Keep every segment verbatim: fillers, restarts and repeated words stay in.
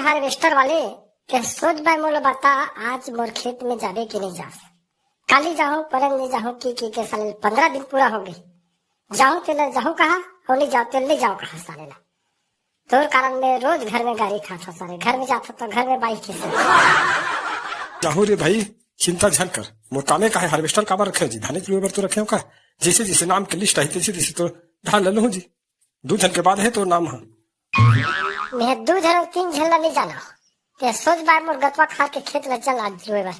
Harvester वाले, ते सोच भाई मोला बता, आज मोर खेत में जाबे कि नहीं जास? काली जाहूं, परन नहीं जाहूं, की, की के साले पंद्रह दिन पूरा हो गए। जाहूं तेला जाहूं कहा, और नहीं जाओ तेला नहीं जाओ कहा साले ला। तोर कारण मैं रोज घर में गारी खात हूं साले, घर में जात हूं तो घर में बाइक खींचे। जाहूं रे भाई, चिंता झन कर, मोर कामे का है, हार्वेस्टर काबर रखे हो जी? धाने के लुए बर तो रखे हो का? जैसे जैसे नाम के लिस्ट आई, तैसे तैसे तो धान ले लूं जी। दू झन के बाद है तोर नाम ह। मैं दू झन और तीन झन ला नहीं जाना। ते सोच बार मोर गतवा खार के खेत ला चल आज लुए बर।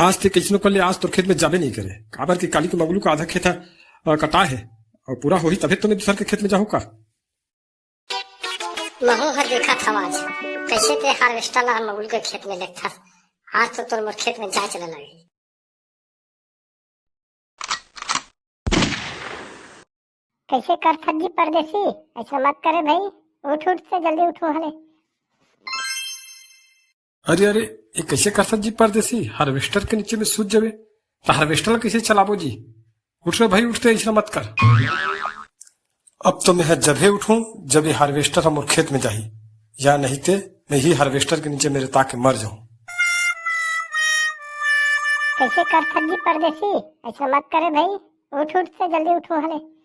आज ते कइसनो कर ले, आज तोर खेत में जाबे नहीं करे, काबर कि काली के मगलू का आधा खेत ह, अ, कटा है, और पूरा होही तभे तो मैं दूसर के खेत में जाहूं का? महू ह देखत हव आज, कैसे ते हार्वेस्टर ला मगलू के खेत में लेगथस। आज तो तोर मोर खेत में जाए चले लगे। कैसे करथस जी परदेसी? ऐसा मत करे भाई, उठ उठ से जल्दी उठो हले। अरे, अरे, ये कैसे करथस जी परदेसी? हार्वेस्टर के नीचे में सूत जाबे, तो हार्वेस्टर ला कैसे चलाबो जी? उठ रे भाई, उठ, ते ऐसा मत कर। अब तो मैं ह जबे उठूं, जब ये हार्वेस्टर ह मोर खेत में जाही, या नहीं ते मैं ही हार्वेस्टर के नीचे में रेता के मर जाऊं। कैसे करथस जी परदेसी? ऐसा मत करे भाई, उठ उठ से जल्दी उठो हले।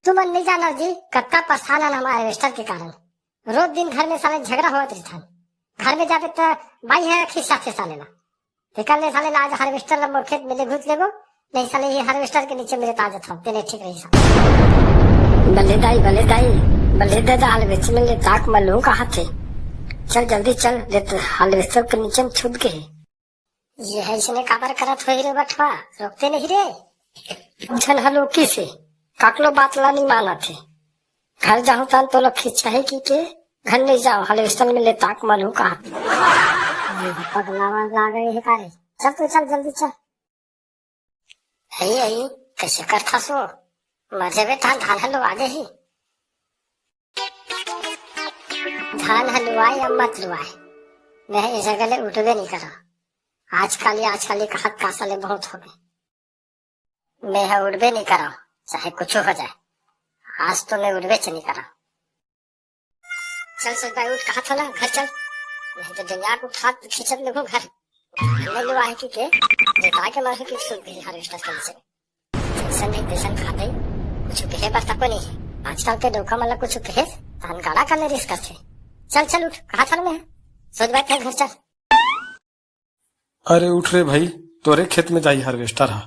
तुमन नहीं जानव जी, कतका परेशान हन हम हार्वेस्टर के कारण। रोज दिन घर में साले झगड़ा होवत रहिथन। घर में जाबे त बाई ह खिसियाथे साले ला। तेकर ले साले ला आज हार्वेस्टर ला मोर खेत में ले घुस लेबो, नहीं साले ये हार्वेस्टर के नीचे में रेता जात हव, तेने ठीक रही साले। बल्ले दाई, बल्ले दाई, बल्ले दे दा हार्वेस्टर में ले ताक मलूं कहा थे। चल जल्दी चल, ले तो हार्वेस्टर के नीचे में छुप गए। ये है इसने काबर करत होही रे बठवा, रोकते नहीं रे। झन हलो किसे, काकलो बात ला नहीं मानत हे। घर जाहूं तन तो लखी चाहे की के, घर नहीं जाओ, हार्वेस्टर में ले ताक मलूं कहा। ये पगलावन लागे हे का रे? चल तू चल, जल्दी चल। हई, हई, कैसे करथस वो? मर जाबे धान, धान ह लुवा देही। धान ह लुवाए या मत लुवाए, मैं ए जगह ले उठबे नहीं करा। आजकल ये, आजकल ये कहत का साले बहुत हो गए। मैं ह उठबे नहीं करा, चाहे कुछ हो जाए। आज तो मैं उठबे च नहीं करा। चल सोच भाई, उठ, कहा था ना, घर चल। नहीं तो दुनिया को उठा खींचत लगो घर। ले लो आए की के, रेता के मारे की सूत गई हार्वेस्टर के नीचे। जैसन नहीं तैसन खा गई, कुछ कहे बर तको नहीं है। आजकल के डौका मन ला कुछ कहे, तहन गाड़ा करने रिस करथे। चल चल उठ, कहा था ना मैं, सोच भाई, घर चल। अरे उठ रे भाई, तोरे खेत में जाही हार्वेस्टर हा।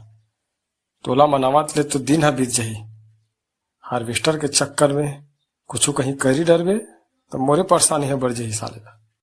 तोला मनावत ले तो दिन हा बीत जाही। हार्वेस्टर के चक्कर में कुछु कहीं करी डरबे, तो मोरे परेशानी हे बढ़ जाही साले ला।